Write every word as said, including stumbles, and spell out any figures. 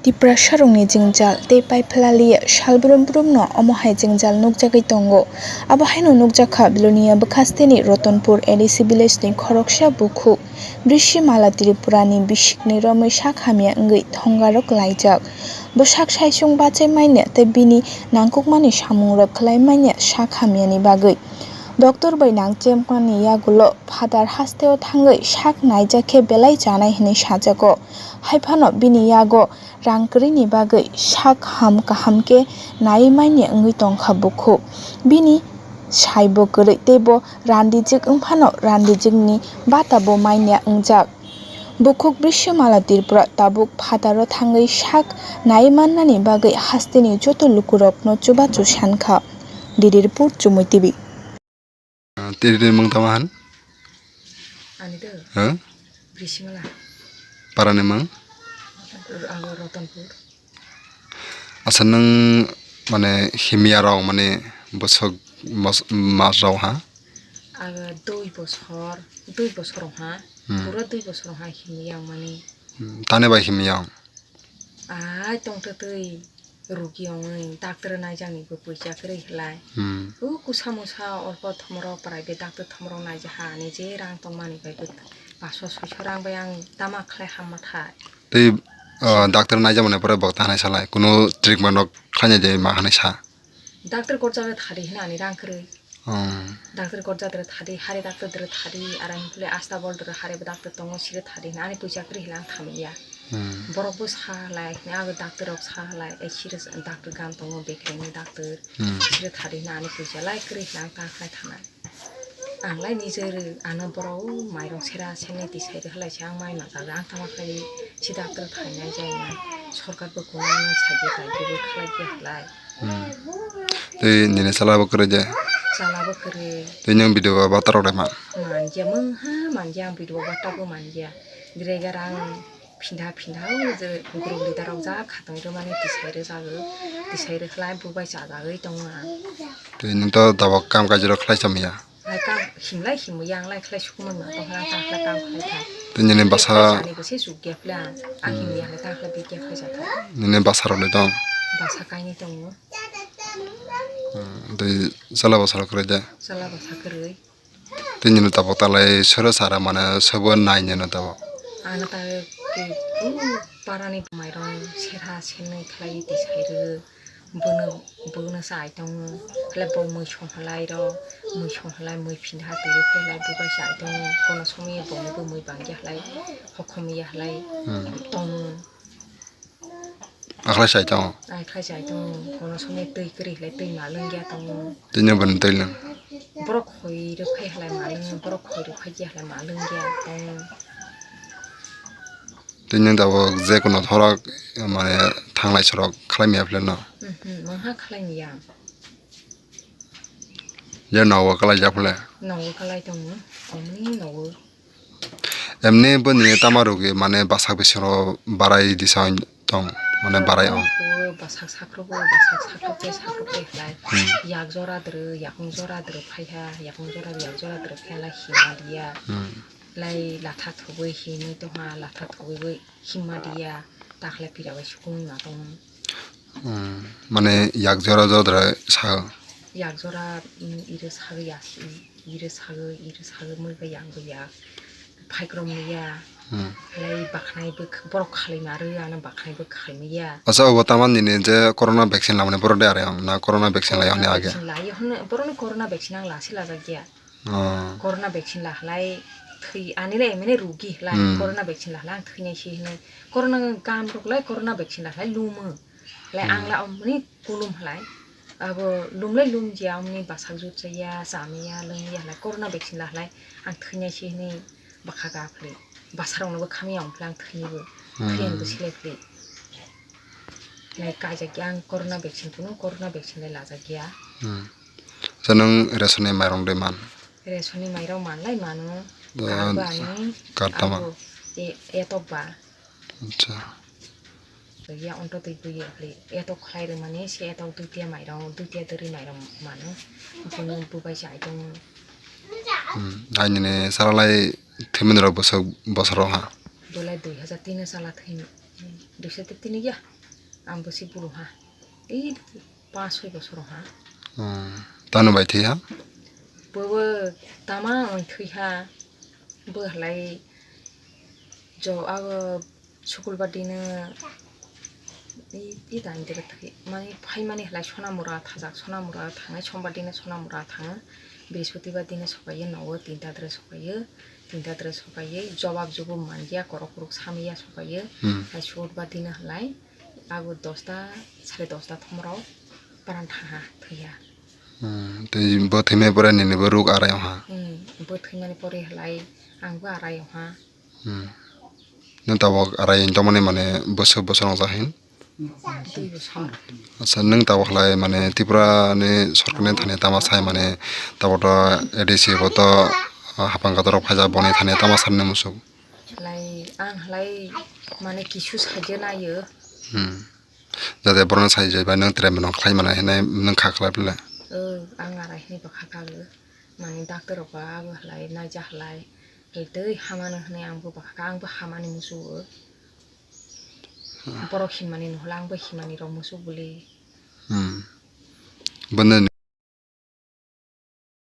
Tiprasarokni jwngjal tei paiphlaliya salbrum brumno omo hai jwngjal nukjagwi tongo. Abo haino nukjakha Belonia bwkhasteni Ratanpur A D C village ni khoroksa bukhuk Brismala Tripurani bisikni romwi sak hamya wngwi thongarok laijak. Bwsak saisung bachai manya tei bini nangkukmani samungrok khlai manya sak hamyani bagwi. Doctor bai nangchemani yagulo phatar hasteo thangwi sak naijak khe belai chanai hwnwi sajago. Haiphano bini yago rang kwrwini bagwi sak ham kaham khe naiwi manya wngwi tongkha bukhuk. Bini saibo kwrwi tei bo randijwk wngphano randijwkni bata bo manya wngjak. Bukhuk Brismala Tripura tabuk phataro thangwi sak naiwi mannani bagwi hasteni joto lukurokno chubachu sankha. Didi report, Chumui T V. Ah, tiri ni mung tama han? Ani do. Ha? Brismala. Para ni mung? Ang Ratanpur. Asa nung mane himya rok mane bosok mas, mas rok ha? Ang dui bosor, dui bosor ha. Hmm. Pura dui bosor ha himya ang mane. Hmm, tani bai himya ang? Ai tongtwtwi rugi ongwi doctor naijakni bo poisa kwrwi khlai. Hmm. O kusa musa olpo thomorok private doctor thomorok naijakha ani je rang tongmani bai bo paso soiso rang bai ang tama khlai hamma thai. Tei, ah, doctor naijakmani pore bo tanai salai kuno treatment rok khlainai de ma hanai sa. Doctor gorjak thadi hwnwi ani rang kwrwi. Hmm. Doctor gorjak dre thadi, hari doctor dre thadi, ara himphule asta bol dre hari bo doctor tongo, sire thadi hwnwi ani poisa kwrwi hwnwi ang thamliya. Hmm. Borok bo sa halai, hwnwi abo doctor rok sa halai, ei sire doctor gan tongo, bekerengni doctor, hmm, sire thadi hwnwi ani poisa lai kwrwi hwnwi ang tang khlai thanai. Ang lai nije rw, ano borok o mairong sera senai tisai rw halai se ang mai manjak, ang tama khlai si doctor thainai jai na, sorkar bo kuno ano saidi pai khe bo khlai khe halai. Hmm. Tei nini chala bo kwrwi de? Chala bo kwrwi. Tei nwng video ba bata rok de man? Manja mungha, manja ang video bata bo manja. Direga rang phinda phinda o je group leader rok ja khatong rw mani tisai rw jago. Tisai rw khlai bo bai chajagwi tongo ang. Tei nwng to tabok kam kaijrok khlai cham ya? Lai kam himlai himwi yang lai khlai sukumung ma tong khlai ta khlai kam khlai tha. Tei nini bwsa? Ani bwse suk ya khlai ang. Ang himya khlai ta khlai bikya khlai sa tha. Nini bwsa rok le tong? Bwsa kainwi tongo. Hmm, tei chala bwsa rok kwrwi de? Chala bwsa kwrwi. Tei nini tabuk talai sero sara mane sobo nai nini tabuk? Ano ta ke, uh, parani mairong serha senwi khlai tisai rw. Bono, bono sai tongo. Khlai bo mui song halai rw. Mui song halai, mui phinda twi khlai bo bai sai tongo. Kono somoi bono bo mui bangya halai. Hokhom ya halai. Hmm. Tongo. Akhlai sai tongo. Ai khlai sai tongo. Kono somoi twi kwrwi khlai twi ma lwngya tongo. Tini bwrwni twi lwng. Borok khoi rwphai halai ma lwng, borok khoi rwphai ya halai ma lwngya tongo. Tini tabuk je kono thorok mane thanglai sorok khlai maya phileno. Mhm, mangha khlai maya. Je nogo khlai jak phile. Nogo khlai tongo. Omni nogo. Emni bwni tama rwgwi mane bwsak bisingo barai disa tong, mane barai ong. Bwsak sakrukgo, bwsak sakrukte, sakrukte khlai. Hmm. Yak jora dwrw, yakung jora dwrw phaiha, yakung jora, yak jora dwrw khe lai hima diya. Hmm. Lai latha thubui hinwi tongha, latha thubui bai hima diya, takhle pira bai sukung ma tong. Hmm, mane yak jora jodra sao? Yak jora, mm, iro sagwi ya, iro sagwi, iro sagwi mui bai yang bai ya. Phaikrom ya. Hmm. Lai bakhnai bwk-, borok khalai ma rw, ano bakhnai bwk khalai ma ya. Acha, obo tama nini je corona vaccine lamani borok de are ang na corona vaccine lai oni age? Corona vaccine lai hwn, borokni corona vaccine ang lasi lajak ya. Oh. Corona vaccine lahalai thwi, ani le emene rugi halai, hmm, corona vaccine lahalai ang thwinai se hinwi. Corona gam rok lai corona vaccine lahalai lumo. Lai ang, hmm, la omni kulum halai. Abo lum lai lum jia omni bwsak jut chaya, chamaya, lwngya halai corona vaccine lahalai ang thwinai se hinwi bwkha ga phli. Bwsarokno bo khamya ong phli ang thwinai bo. Hmm. Thwiyan bo silai phli. Lai kaijak ya ang corona vaccine kuno corona vaccine lai lajak ya. Hmm. Acha, nwng ration ni mairong de man? Ration ni mairong man lai mano. Ah, card ba ani, card tama? Abo e-, etok ba. Acha. Ya onto twi bui ya khlai. Etok khlai rwmani se etok duitia mairong, duitia dwrwi mairong mano. Bono bubai chai tongo. Hmm. Ai nini sara lai thwimani rok bwswk bosor rok ha? Bolai dui hajar tin sala thwim-, Duisa te tini ya, ang bosi buru ha. Ei pas soi bosor ha. Hmm. Tano bai thwi ha? Bobo tama oi thwi ha. Bo halai jo ago sukul ba dino i, i dai dega thwi. Mani phai mani halai Sonamura thajak, Sonamura thangnai, Sombar dino Sonamura thango. Brihospatibar dino sokayo, nogo tinta dre sokayo. Tinta dre sokayo. Jobab jubu manjiya, korok korok samiya sokayo. Hmm. Hai sukul ba dino halai. Ago dosta, sare dosta thomrok paran thaha thwiya. Hmm, tei bo thwimani pore nini bo ruk arai wngha. Hmm, bo thwimani pore halai ang bo arai wngha. Hmm. Nwng tabok arai wng tongmani mane bwswk bwswk rwngjakha hin? Tei bo sam. Acha, nwng tabok halai mane Tripura ni sorkar ni thani tama sai mane tabok to A D C bo to, ah, hapang katorok phaijak boni thani tama sanni musuk. Halai ang halai mane kisu saijak nayo. Hmm. Jate borokno sai jai bai nwng try mano khlai mano hinwi nwng kha khlai phle. O, ang arai hinwi bo kha kha o. Mani doctor rok ba abo halai naija halai. Tei tei hamano hinwi ang bo ba kha kha, ang bo hamani musu o. Borok himani nohla ang bo himani rok musu buli. Hmm. Bono